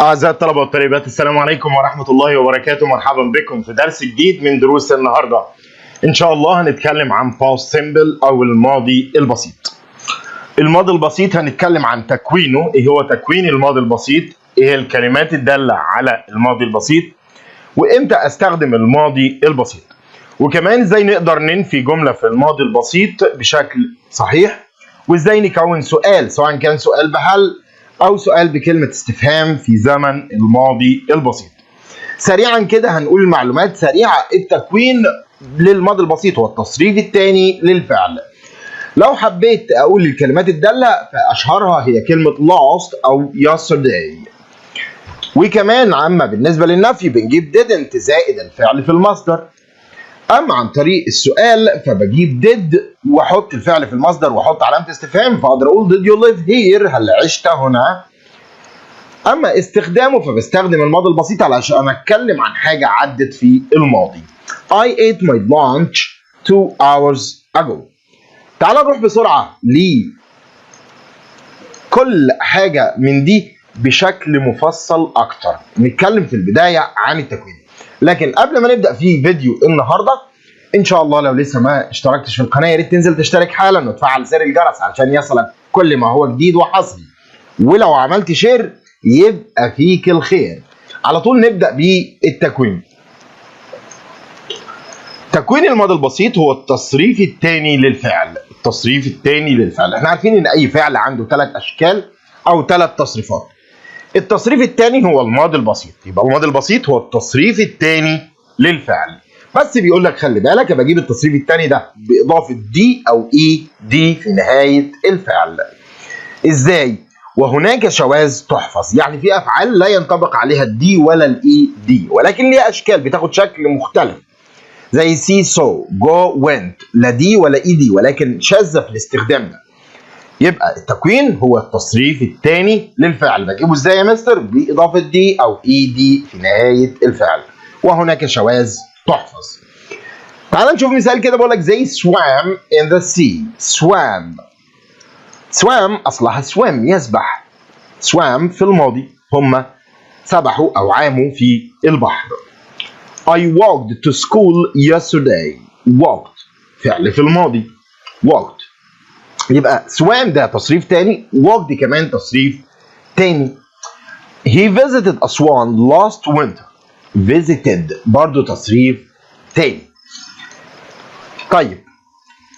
أعزائي الطلبة والطالبات، السلام عليكم ورحمة الله وبركاته. مرحبا بكم في درس جديد من دروس النهاردة. إن شاء الله هنتكلم عن past simple أو الماضي البسيط. الماضي البسيط هنتكلم عن تكوينه، إيه هو تكوين الماضي البسيط، إيه الكلمات الدالة على الماضي البسيط، وإمتى أستخدم الماضي البسيط، وكمان إزاي نقدر ننفي جملة في الماضي البسيط بشكل صحيح، وإزاي نكون سؤال سواء كان سؤال بهل أو سؤال بكلمة استفهام في زمن الماضي البسيط. سريعا كده هنقول معلومات سريعة. التكوين للماضي البسيط هو التصريف الثاني للفعل. لو حبيت أقول الكلمات الدالة فأشهرها هي كلمة last أو yesterday. وكمان عامة بالنسبة للنفي بنجيب didn't زائد الفعل في المصدر. أما عن طريق السؤال فبجيب did واحط الفعل في المصدر واحط علامة استفهام، فاقدر اقول did you live here؟ هل عشت هنا؟ اما استخدامه فبستخدم الماضي البسيط علشان اتكلم عن حاجة عدت في الماضي. I ate my lunch 2 hours ago. تعال نروح بسرعة لكل حاجة من دي بشكل مفصل أكتر. نتكلم في البداية عن التكوين، لكن قبل ما نبدأ في فيديو النهاردة، إن شاء الله لو لسه ما اشتركتش في القناة يا ريت تنزل تشترك حالا وتفعل زر الجرس علشان يصلك كل ما هو جديد وحصري، ولو عملت share يبقى فيك الخير. على طول نبدأ بالتكوين. تكوين الماضي البسيط هو التصريف الثاني للفعل. التصريف الثاني للفعل، احنا عارفين ان اي فعل عنده ثلاث اشكال او ثلاث تصريفات. التصريف الثاني هو الماضي البسيط. يبقى الماضي البسيط هو التصريف الثاني للفعل، بس بيقول لك خلي بالك بجيب التصريف الثاني ده باضافة d او ed في نهاية الفعل. ازاي؟ وهناك شواذ تحفظ، يعني في افعال لا ينطبق عليها ال d ولا ال ed، ولكن ليها اشكال بتاخد شكل مختلف، زي see، saw، go، went، لا d ولا ed، ولكن شاذة في الاستخدام ده. يبقى التكوين هو التصريف الثاني للفعل. بجيبه ازاي يا مستر؟ باضافة d او ed في نهاية الفعل، وهناك شواذ تحفظ. تعال نشوف مثال كده. بقول لك they swam in the sea. swam، swam اصلها swim يسبح. swam في الماضي، هم سبحوا او عاموا في البحر. I walked to school yesterday. walked فعل في الماضي، walked. يبقى swam ده تصريف تاني، walked كمان تصريف تاني. He visited Aswan last winter. visited برضو تصريف تاني. طيب،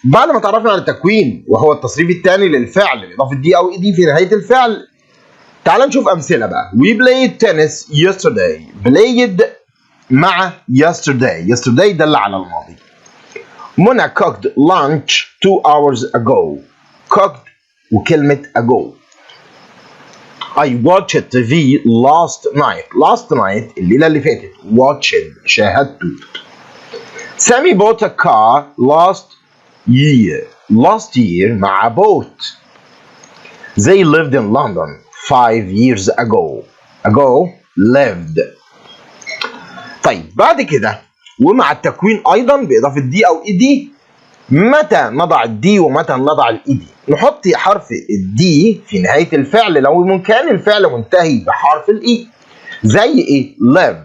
بعد ما تعرفنا على التكوين وهو التصريف الثاني للفعل باضافة d او ed في نهاية الفعل، تعال نشوف امثلة بقى. We played tennis yesterday. played مع yesterday، yesterday دل على الماضي. منى cooked lunch 2 hours ago. cooked وكلمة ago. I watched TV last night. last night الليلة اللي فاتت. watched شاهدت. سامي bought a car last year. last year مع bought. They lived in London 5 years ago. ago، lived. طيب، بعد كده ومع التكوين ايضا باضافة d او ed، متى نضع ال d ومتى نضع ال ed؟ نحط حرف ال d في نهاية الفعل لو كان الفعل منتهي بحرف ال e، زي ايه؟ live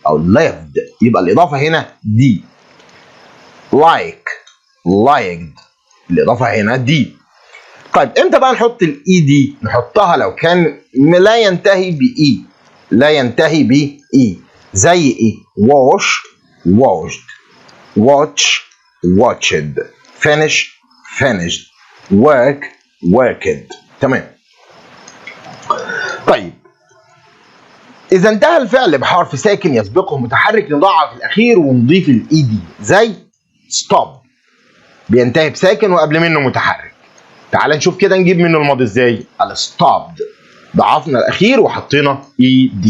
او lived، يبقى الاضافة هنا d. like، liked، الاضافة هنا d. طيب، امتى بقى نحط ال ed؟ نحطها لو كان لا ينتهي ب e، لا ينتهي ب e، زي ايه؟ wash، washed، watch، watched، finish، finished، work، worked. تمام. طيب، اذا انتهى الفعل بحرف ساكن يسبقه متحرك نضعف الاخير ونضيف ال ed، زي stop، بينتهي بساكن وقبل منه متحرك. تعال نشوف كده نجيب منه الماضي ازاي. قال stopped، ضعفنا الاخير وحطينا ed.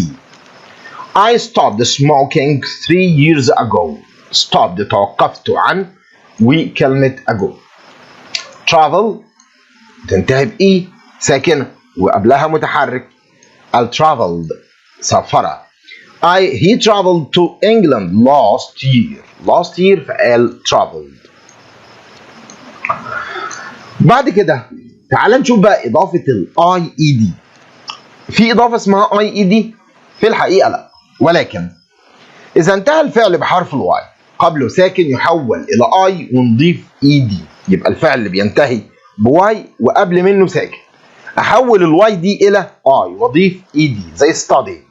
I stopped smoking 3 years ago. stopped توقفت عن، وكلمة ago. travel تنتهي ب e ساكنة وقبلها متحرك، قال traveled سافر. He traveled to England last year. last year فقال traveled. بعد كده تعال نشوف بقى إضافة ال IED. في إضافة اسمها IED. في الحقيقة لا، ولكن اذا انتهى الفعل بحرف ال y قبله ساكن يحول الى i ونضيف ed. يبقى الفعل اللي بينتهي ب y وقبل منه ساكن، احول ال y دي الى i واضيف ed، زي study،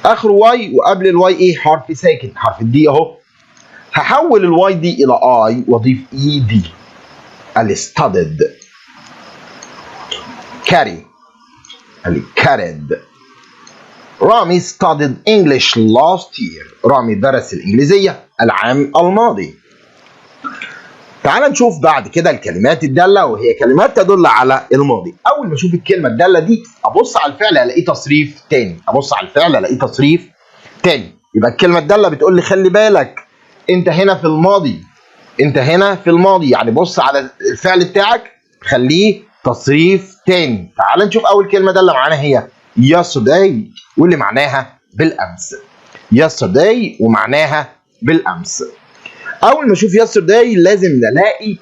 اخره y وقبل ال y ايه؟ حرف ساكن، حرف ال d اهو. هحول ال y دي الى i واضيف ed، قال studied. carry، قال carried. رامي studied English last year. رامي درس الإنجليزية العام الماضي. تعال نشوف بعد كده الكلمات الدالة، وهي كلمات تدل على الماضي. أول ما أشوف الكلمة الدالة دي أبص على الفعل ألاقيه تصريف تاني. أبص على الفعل ألاقيه تصريف تاني. يبقى الكلمة الدالة بتقول لي خلي بالك، أنت هنا في الماضي، أنت هنا في الماضي، يعني بص على الفعل بتاعك خليه تصريف تاني. تعال نشوف أول كلمة دالة معانا، هي yesterday واللي معناها بالأمس. yesterday ومعناها بالأمس. اول ما اشوف yesterday لازم نلاقي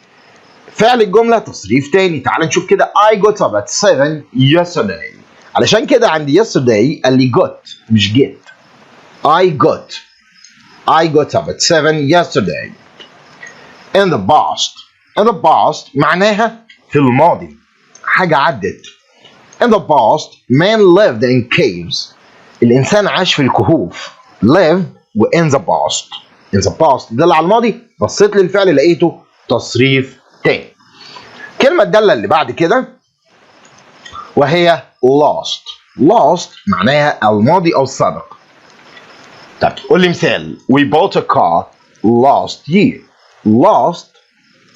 فعل الجملة تصريف تاني. تعال نشوف كده، I got up at 7 yesterday. علشان كده عندي yesterday قال لي got مش get. I got، I got up at 7 yesterday. in the past، in the past معناها في الماضي، حاجة عدت. in the past man lived in caves. الإنسان عاش في الكهوف. live و in the past، in the past دل على الماضي. بصيت للفعل لقيته تصريف تاني. كلمة الدالة اللي بعد كده وهي last. last معناها الماضي أو السابق. طب قول لي مثال، we bought a car last year. last،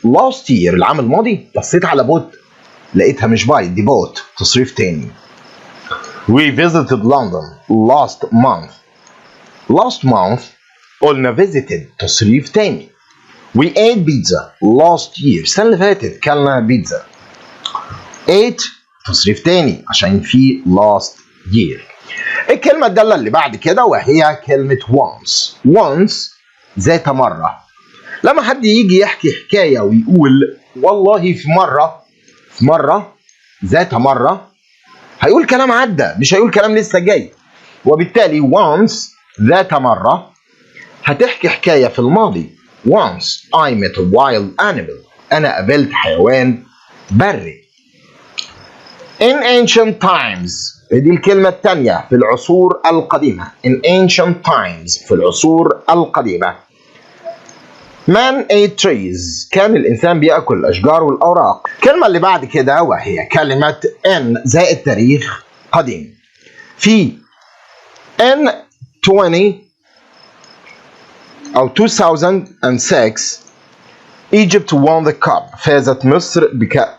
last year العام الماضي. بصيت على bought لقيتها مش buy، دي bought تصريف تاني. we visited London last month. last month قلنا visited تصريف تاني. we ate pizza last year. السنة اللي فاتت كلنا بيتزا. ate تصريف تاني عشان في last year. الكلمة الدالة اللي بعد كده وهي كلمة once. once ذات مرة. لما حد يجي يحكي حكاية ويقول والله في مرة، في مرة، ذات مرة، هيقول كلام عدى، مش هيقول كلام لسه جاي. وبالتالي once ذات مرة هتحكي حكاية في الماضي. once I met a wild animal. أنا قابلت حيوان بري. In ancient times، دي الكلمة الثانية، في العصور القديمة. In ancient times في العصور القديمة Man ate trees. كان الإنسان بيأكل الأشجار والأوراق. الكلمة اللي بعد كده وهي كلمة in زائد تاريخ قديم. في in 20 أو 2006 Egypt won the cup. فازت مصر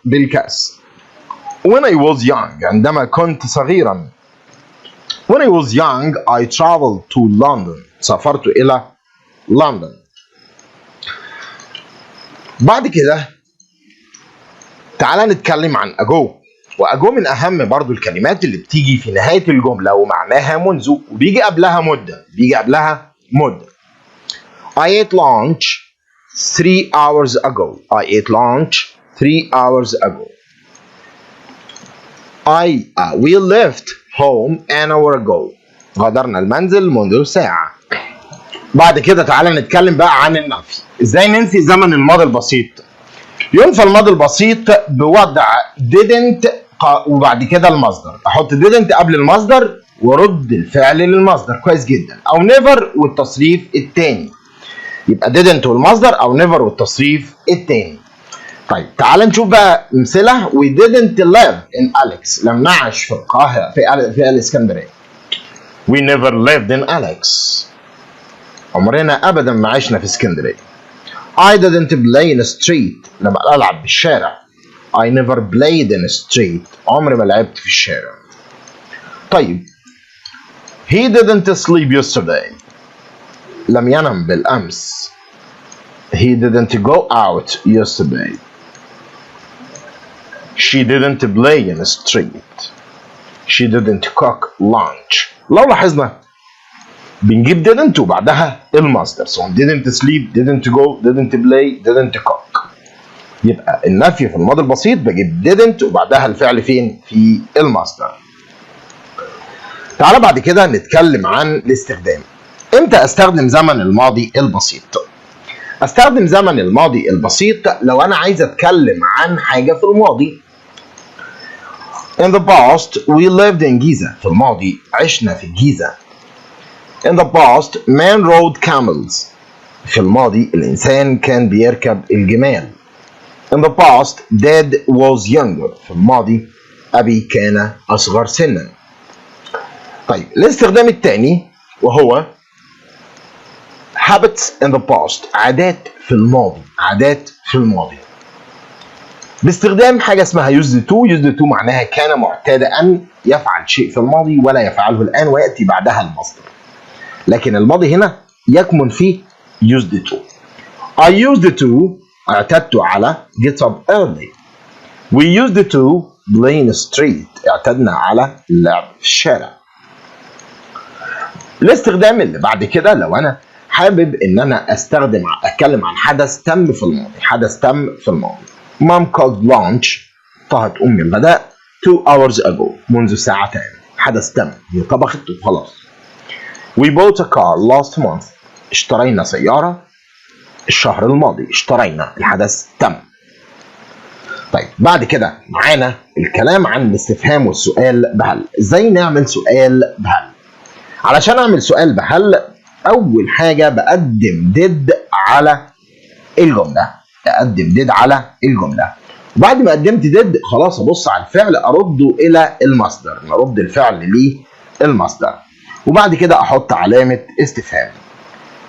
بالكأس. When I was young، عندما كنت صغيرا. When I was young I traveled to London. سافرت إلى لندن. بعد كده تعالى نتكلم عن ago. و ago من أهم برضو الكلمات اللي بتيجي في نهاية الجملة ومعناها منذ، وبيجي قبلها مدة، بيجي قبلها مدة. I ate lunch 3 hours ago. I ate lunch 3 hours ago. I we left home an hour ago. غادرنا المنزل منذ ساعة. بعد كده تعالى نتكلم بقى عن النفي. ازاي ننفي زمن الماضي البسيط؟ ينفى الماضي البسيط بوضع didn't وبعد كده المصدر. احط didn't قبل المصدر وارد الفعل للمصدر، كويس جدا، او never والتصريف الثاني. يبقى didn't والمصدر او never والتصريف الثاني. طيب تعال نشوف بقى امثله. we didn't live in Alex. لم نعش في القاهره، في الاسكندريه. we never lived in Alex. عمرنا ابدا ما عشنا في اسكندريه. I didn't play in the street. لم العب بالشارع. I never played in the street. عمري ما لعبت في الشارع. طيب he didn't sleep yesterday. لم ينم بالامس. he didn't go out yesterday. she didn't play in the street. she didn't cook lunch. لو لاحظنا بنجيب didn't وبعدها المصدر، سواء didn't sleep، didn't go، didn't play، didn't cook. يبقى النفي في الماضي البسيط بجيب didn't وبعدها الفعل فين؟ في المصدر. تعال بعد كده نتكلم عن الاستخدام. امتى استخدم زمن الماضي البسيط؟ استخدم زمن الماضي البسيط لو انا عايز اتكلم عن حاجة في الماضي. In the past we lived in Giza. في الماضي عشنا في الجيزة. In the past man rode camels. في الماضي الإنسان كان بيركب الجمال. In the past dad was younger. في الماضي أبي كان أصغر سنا. طيب، الاستخدام الثاني وهو habits in the past، عادات في الماضي. عادات في الماضي باستخدام حاجة اسمها used to. used to معناها كان معتاد أن يفعل شيء في الماضي ولا يفعله الآن، ويأتي بعدها المصدر، لكن الماضي هنا يكمن فيه used to. I used to، اعتدت على، get up early. We used to play in the street. اعتدنا على اللعب في الشارع. الاستخدام اللي بعد كده لو انا حابب ان انا اتكلم عن حدث تم في الماضي. حدث تم في الماضي. Mom cooked lunch، طهت امي الغداء، 2 hours ago، منذ ساعتين. حدث تم، هي طبخت وخلاص. We bought a car last month. اشترينا سيارة الشهر الماضي. اشترينا، الحدث تم. طيب، بعد كده معانا الكلام عن الاستفهام والسؤال بهل. ازاي نعمل سؤال بهل؟ علشان اعمل سؤال بهل، اول حاجة بقدم did على الجمله. اقدم did على الجمله، وبعد ما قدمت did خلاص ابص على الفعل ارده الى المصدر. نرد الفعل للمصدر، وبعد كده احط علامة استفهام.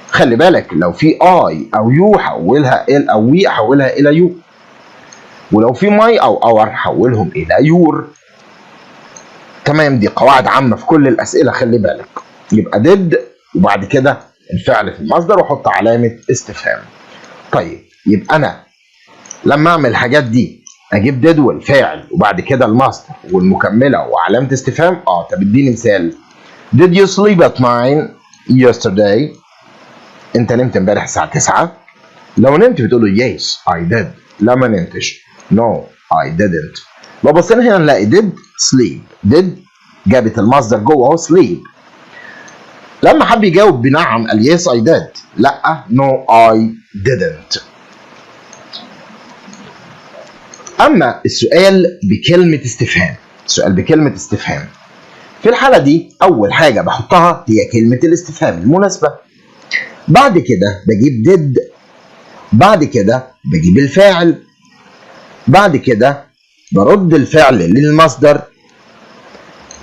خلي بالك، لو في I او you حولها الى، او we حولها الى you، ولو في my او our حولهم الى your. تمام؟ دي قواعد عامة في كل الاسئله، خلي بالك. يبقى did وبعد كده الفعل في المصدر واحط علامة استفهام. طيب، يبقى انا لما اعمل الحاجات دي اجيب did والفاعل وبعد كده المصدر والمكمله وعلامة استفهام. طب اديني مثال. Did you sleep at 9 yesterday؟ انت نمت امبارح الساعة 9؟ لو نمت بتقول له yes I did، لا ما نمتش no I didn't. لو بصينا هنا نلاقي did sleep، did جابت المصدر جوه اهو sleep. لما حب يجاوب بنعم قال yes I did، لا no I didn't. اما السؤال بكلمة استفهام، السؤال بكلمة استفهام في الحالة دي أول حاجة بحطها هي كلمة الاستفهام المناسبة، بعد كده بجيب did، بعد كده بجيب الفاعل، بعد كده برد الفعل للمصدر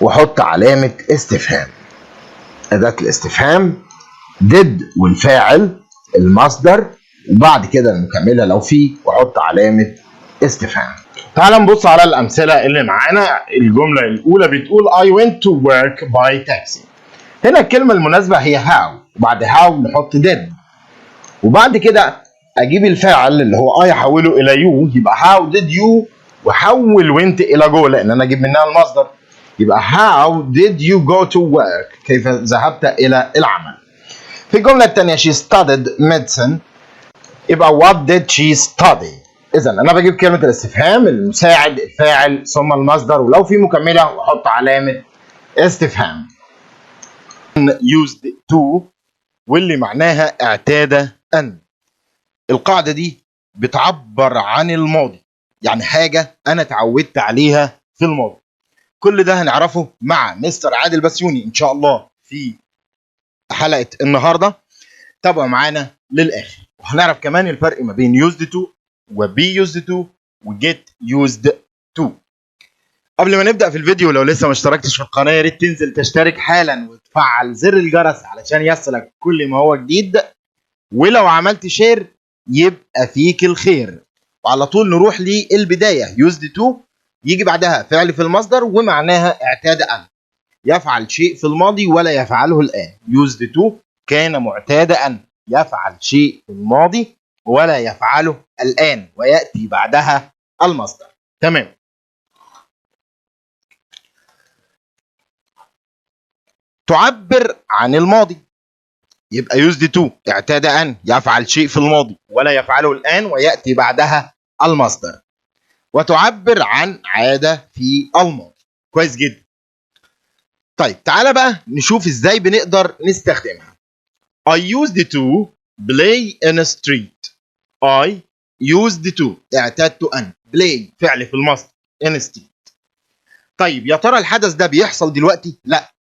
واحط علامة استفهام. أداة الاستفهام did والفاعل، المصدر، وبعد كده المكملة لو في، واحط علامة استفهام. تعال نبص على الأمثلة اللي معانا. الجملة الأولى بتقول I went to work by taxi. هنا الكلمة المناسبة هي how، وبعد how نحط did، وبعد كده أجيب الفاعل اللي هو I أحوله إلى you، يبقى how did you، وحول went إلى go لأن أنا أجيب منها المصدر، يبقى how did you go to work، كيف ذهبت إلى العمل. في الجملة الثانية she studied medicine، يبقى what did she study. إذا أنا بجيب كلمة الاستفهام، المساعد، الفاعل، ثم المصدر، ولو في مكملة، وأحط علامة استفهام. used to واللي معناها اعتاد أن. القاعدة دي بتعبر عن الماضي، يعني حاجة أنا اتعودت عليها في الماضي. كل ده هنعرفه مع مستر عادل بسيوني إن شاء الله في حلقة النهاردة. تابعوا معانا للآخر، وهنعرف كمان الفرق ما بين used to و be used to و get used to. قبل ما نبدأ في الفيديو، لو لسه ما اشتركتش في القناة يا ريت تنزل تشترك حالا وتفعل زر الجرس علشان يصلك كل ما هو جديد، ولو عملت share يبقى فيك الخير. وعلى طول نروح للبداية. used to يجي بعدها فعل في المصدر ومعناها اعتاد أن يفعل شيء في الماضي ولا يفعله الآن. used to كان معتاد أن يفعل شيء في الماضي ولا يفعله الآن، ويأتي بعدها المصدر. تمام. تعبر عن الماضي، يبقى used to اعتاد أن يفعل شيء في الماضي ولا يفعله الآن، ويأتي بعدها المصدر، وتعبر عن عادة في الماضي. كويس جدا. طيب تعالى بقى نشوف ازاي بنقدر نستخدمها. I used to play in a street. I used to اعتدت ان، play فعل في المصدر، in a street. طيب يا ترى الحدث ده بيحصل دلوقتي؟ لا.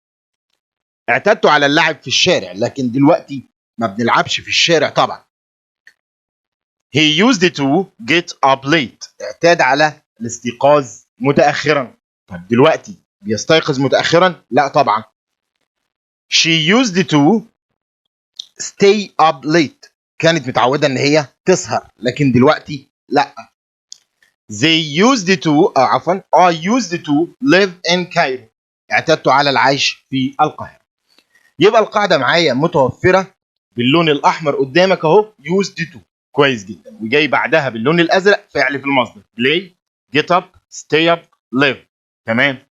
اعتدت على اللعب في الشارع، لكن دلوقتي ما بنلعبش في الشارع طبعا. He used to get up late. اعتاد على الاستيقاظ متأخرا. طب دلوقتي بيستيقظ متأخرا؟ لا طبعا. She used to stay up late. كانت متعودة ان هي تسهر، لكن دلوقتي لا. They used to عفوا، I used to live in Cairo. اعتدت على العيش في القاهرة. يبقى القاعدة معايا متوفرة باللون الأحمر قدامك أهو، used to، كويس جدا، وجاي بعدها باللون الأزرق فعل في المصدر، play، get up، stay up، live. تمام.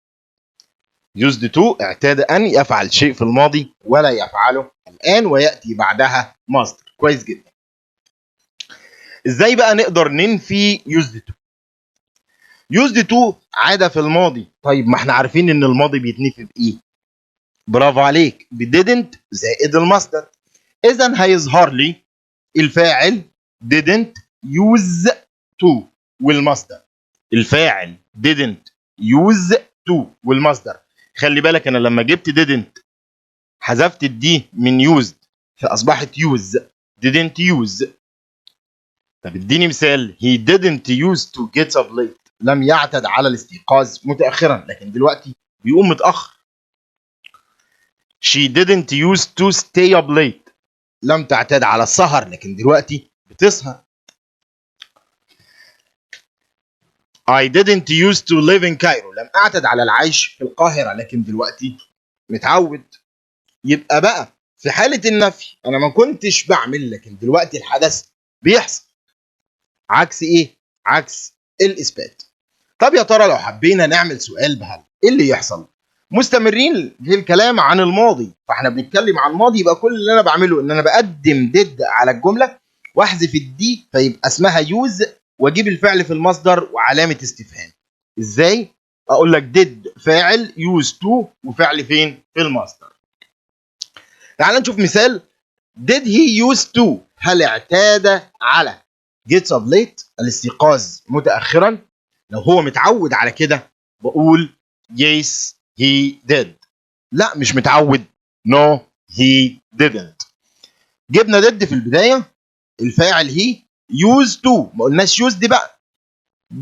used to اعتاد أن يفعل شيء في الماضي ولا يفعله الآن، ويأتي بعدها مصدر. كويس جدا. ازاي بقى نقدر ننفي used to؟ used to عادة في الماضي. طيب ما احنا عارفين ان الماضي بيتنفي بايه؟ برافو عليك، ب didn't زائد المصدر. اذا هيظهر لي الفاعل didn't use to والمصدر. الفاعل didn't use to والمصدر. خلي بالك، انا لما جبت didn't حذفت ال d من used فاصبحت use، didn't use. طب اديني مثال. he didn't use to get up late. لم يعتد على الاستيقاظ متاخرا، لكن دلوقتي بيقوم متاخر. she didn't use to stay up late. لم تعتاد على السهر، لكن دلوقتي بتسهر. I didn't use to live in Cairo. لم أعتد على العيش في القاهرة، لكن دلوقتي متعود. يبقى بقى في حالة النفي أنا ما كنتش بعمل، لكن دلوقتي الحدث بيحصل. عكس إيه؟ عكس الإثبات. طب يا ترى لو حبينا نعمل سؤال بهل إيه اللي يحصل؟ مستمرين في الكلام عن الماضي، فاحنا بنتكلم عن الماضي، يبقى كل اللي انا بعمله ان انا بقدم did على الجملة واحذف ال d فيبقى اسمها use، واجيب الفعل في المصدر وعلامة استفهام. ازاي؟ اقول لك did فاعل use to وفعل فين؟ في المصدر. تعال نشوف مثال. did he use to، هل اعتاد على get up late الاستيقاظ متاخرا؟ لو هو متعود على كده بقول yes he did. لا مش متعود، no he didn't. جبنا did في البداية، الفاعل he، use to ما قلناش used بقى،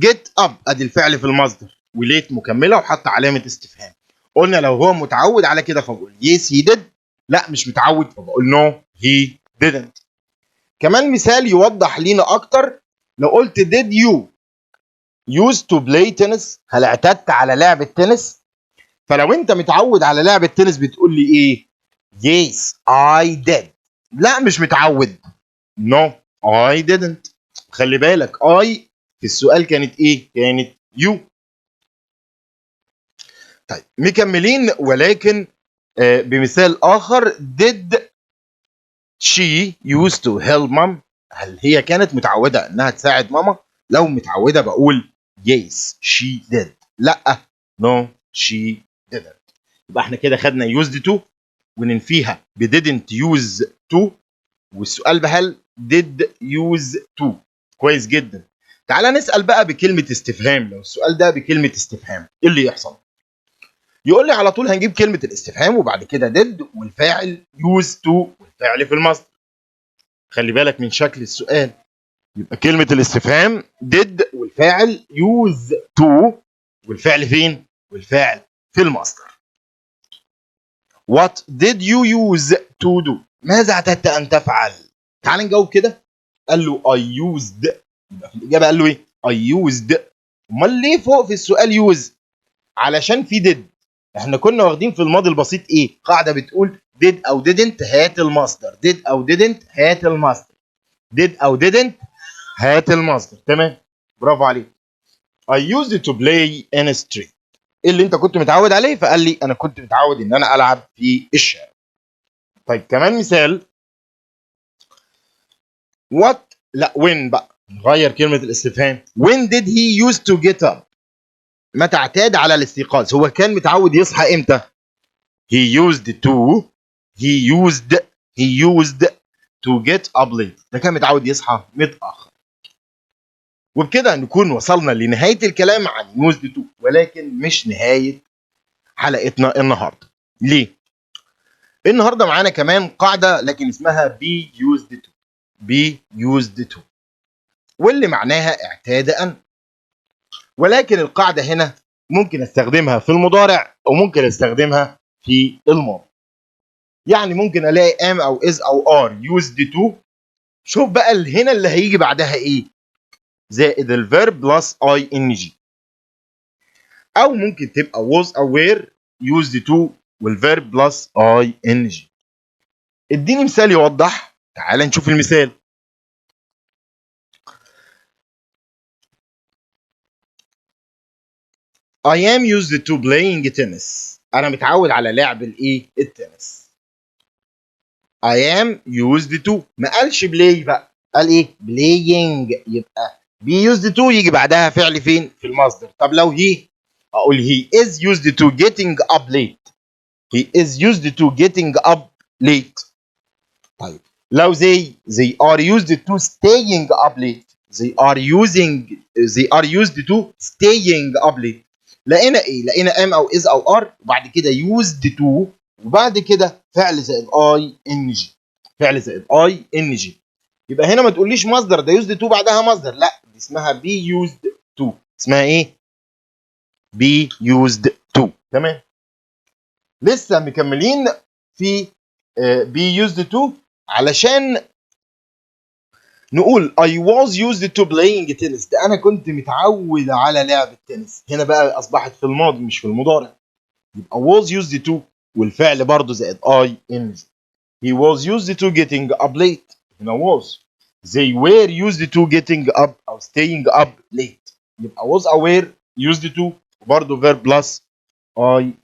get up ادي الفعل في المصدر، و late مكملة وحط علامة استفهام. قلنا لو هو متعود على كده فبقول yes he did، لا مش متعود فبقول no he didn't. كمان مثال يوضح لينا اكتر، لو قلت did you use to play tennis، هل اعتدت على لعب التنس؟ فلو انت متعود على لعب التنس بتقول لي ايه؟ yes I did. لا مش متعود، no I didn't. خلي بالك I في السؤال كانت ايه؟ كانت you. طيب مكملين ولكن بمثال اخر. did she used to help mom، هل هي كانت متعودة انها تساعد ماما؟ لو متعودة بقول yes she did، لا no she didn't. يبقى احنا كده خدنا used to وننفيها ب didn't use to، والسؤال بهل did use to. كويس جدا. تعالى نسأل بقى بكلمة استفهام. لو السؤال ده بكلمة استفهام ايه اللي يحصل؟ يقول لي على طول هنجيب كلمة الاستفهام وبعد كده did والفاعل use to والفعل في المصدر. خلي بالك من شكل السؤال، يبقى كلمة الاستفهام did والفاعل use to والفعل فين؟ والفعل في المصدر. What did you use to do؟ ماذا اعتدت أن تفعل؟ تعال نجاوب كده. قال له I used، يبقى في الإجابة قال له إيه؟ I used. أمال ليه فوق في السؤال use؟ علشان في did. احنا كنا واخدين في الماضي البسيط إيه؟ قاعدة بتقول did أو didn't هات المصدر، did أو didn't هات المصدر، did أو didn't هات المصدر. تمام، برافو عليك. I used to play in a street. ايه اللي انت كنت متعود عليه؟ فقال لي انا كنت متعود ان انا العب في الشارع. طيب كمان مثال. what لا when بقى، نغير كلمة الاستفهام. when did he used to get up؟ متى اعتاد على الاستيقاظ؟ هو كان متعود يصحى امتى؟ He used to he used he used to get up late. ده كان متعود يصحى متأخر. وبكده نكون وصلنا لنهاية الكلام عن used to، ولكن مش نهاية حلقتنا النهاردة. ليه؟ النهاردة معانا كمان قاعدة لكن اسمها be used to. be used to واللي معناها اعتاد أن، ولكن القاعدة هنا ممكن استخدمها في المضارع وممكن استخدمها في الماضي. يعني ممكن الاقي am او is او are used to، شوف بقى هنا اللي هيجي بعدها ايه، زائد ال verb plus ing، او ممكن تبقى was او were used to وال verb plus ing. اديني مثال يوضح، تعال نشوف المثال. I am used to playing tennis. أنا متعود على لعب الإيه؟ التنس. I am used to، ما قالش play بقى، قال إيه؟ playing. يبقى be used to يجي بعدها فعل فين؟ في المصدر. طب لو he، أقول he is used to getting up late. He is used to getting up late. طيب لو they are used to staying up late. They are used to staying up late. لقينا ايه؟ لقينا am او is او are وبعد كده used to وبعد كده فعل زائد ing، فعل زائد ing. يبقى هنا ما تقوليش مصدر، ده used to بعدها مصدر، لا دي اسمها be used to. اسمها ايه؟ be used to. تمام. لسه مكملين في be used to علشان نقول I was used to playing tennis. ده أنا كنت متعود على لعب التنس. هنا بقى أصبحت في الماضي مش في المضارع، يبقى was used to والفعل برضه زائد ing. He was used to getting up late. هنا was. They were used to getting up أو staying up late. يبقى was أو were used to برضه verb plus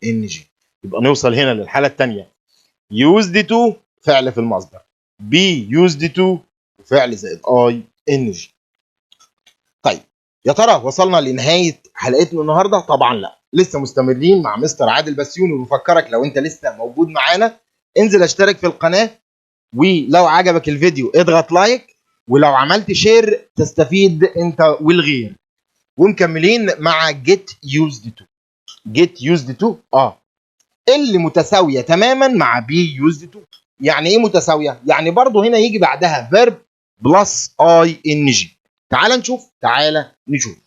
ing. يبقى نوصل هنا للحالة الثانية، used to فعل في المصدر، be used to فعل زائد ing. طيب يا ترى وصلنا لنهاية حلقتنا النهارده؟ طبعا لا، لسه مستمرين مع مستر عادل بسيوني. وبفكرك لو انت لسه موجود معانا انزل اشترك في القناة، ولو عجبك الفيديو اضغط like، ولو عملت share تستفيد انت والغير. ومكملين مع get used to. get used to اللي متساوية تماما مع be used to. يعني ايه متساوية؟ يعني برضو هنا يجي بعدها verb plus ing. تعال نشوف، تعال نشوف.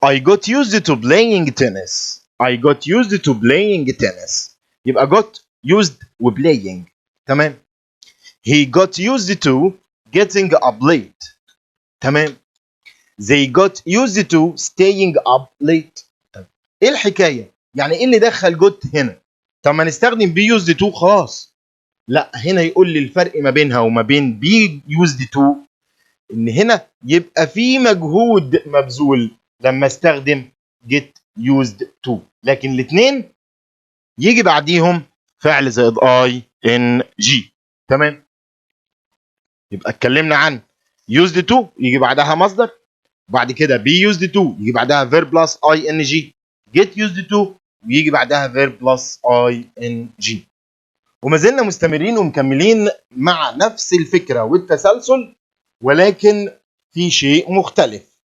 I got used to playing tennis. I got used to playing tennis. يبقى got used و playing. تمام. He got used to getting up late. تمام. They got used to staying up late. طيب ايه الحكاية؟ يعني ايه اللي دخل got هنا؟ طب ما نستخدم be used to خلاص. لا، هنا يقول لي الفرق ما بينها وما بين be used to ان هنا يبقى في مجهود مبذول لما استخدم get used to، لكن الاثنين يجي بعديهم فعل زائد ing. تمام. يبقى اتكلمنا عن used to يجي بعدها مصدر، وبعد كده be used to يجي بعدها verb plus ing، get used to ويجي بعدها verb plus ing. وما زلنا مستمرين ومكملين مع نفس الفكرة والتسلسل، ولكن في شيء مختلف.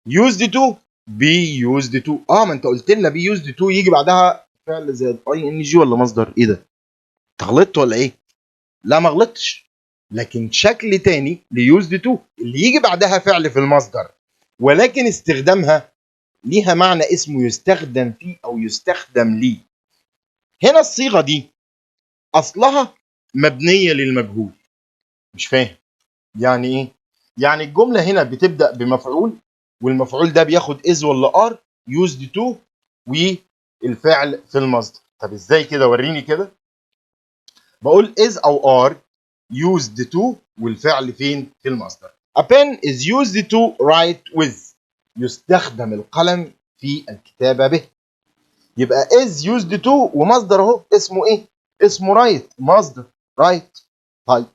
used to be used to. ما انت قلت لنا be used to يجي بعدها فعل زائد ing ولا مصدر؟ ايه ده؟ انت غلطت ولا ايه؟ لا ما غلطتش، لكن شكل تاني ل used to اللي يجي بعدها فعل في المصدر، ولكن استخدامها ليها معنى اسمه يستخدم فيه او يستخدم ليه. هنا الصيغة دي اصلها مبنية للمجهول. مش فاهم يعني ايه؟ يعني الجملة هنا بتبدا بمفعول، والمفعول ده بياخد is ولا are used to والفعل في المصدر. طب ازاي كده؟ وريني كده. بقول is او are used to والفعل فين؟ في المصدر. A pen is used to write with. يستخدم القلم في الكتابة به. يبقى is used to ومصدر اهو، اسمه ايه؟ اسمه write، مصدر write. طيب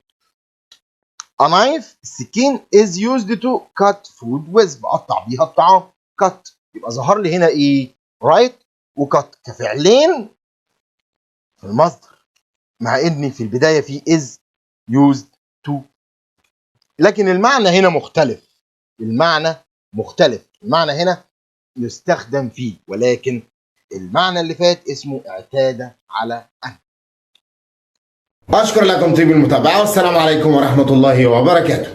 A knife، السكين، is used to cut food with، بقطع بيها الطعام. cut، يبقى ظهر لي هنا ايه؟ write و cut كفعلين في المصدر، مع ان في البداية في is used to، لكن المعنى هنا مختلف. المعنى مختلف، المعنى هنا يستخدم فيه، ولكن المعنى اللي فات اسمه اعتاد على أن. أشكر لكم طيب المتابعة، والسلام عليكم ورحمة الله وبركاته.